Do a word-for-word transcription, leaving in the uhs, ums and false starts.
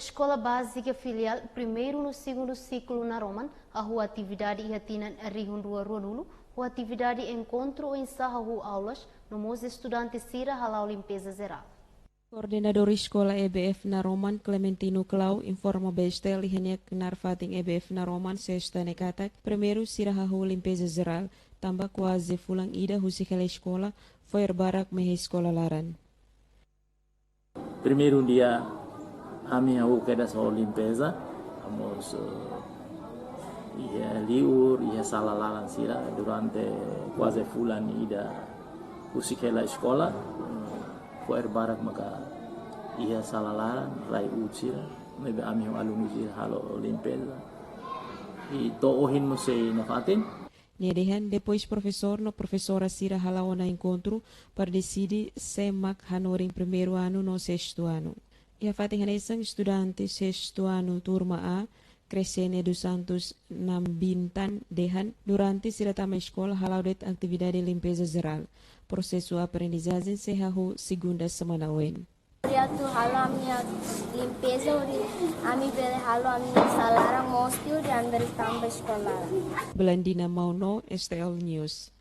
Eskola Bázika Filiál primeiru no segundu siklu Naroman hahú atividade iha tinan rihun rua ruanulu, ho atividade enkontru oinsá hahú aulas, no mós estudante sira hala'o limpeza jerál. Koordenadór Eskola E B F Naroman, Clementino Clau, informa ba STL iha nia knaar fatin E B F Naroman, Sesta ne'e katak, primeiru sira hahú limpeza jerál, tanba kuaze fulan ida husik hela eskola, fo'er barak mai iha eskola laran. Primeiru dia ami hahú kedas ho limpeza, ami, eh, iha liur, iha sala laran sira durante kuaze fulan ida husik hela eskola, eh, fo'er barak maka iha sala laran, rai uut sira, ne'ebé ami ho alunu sira halo limpeza. I to'o ohin mós sei nafatin. Nia dehan, depois profesór no profesora sira hala'o ona enkontru para deside sé mak hanorin primeiru anu no sestu anu. Iha fatin hanesan, estudante sestu anu turma A, Crescenia dos Santos Nambintan dehan, durante sira tama eskola hala'o de'it atividade limpeza jerál. Prosesu aprendizajen sei hahú segunda semana oin. Hodi atu halo ami-nia limpeza, hodi ami bele halo ami-nia sala laran mós tiha, hodi ami bele tama ba eskola. Belandina Mauno, STL News.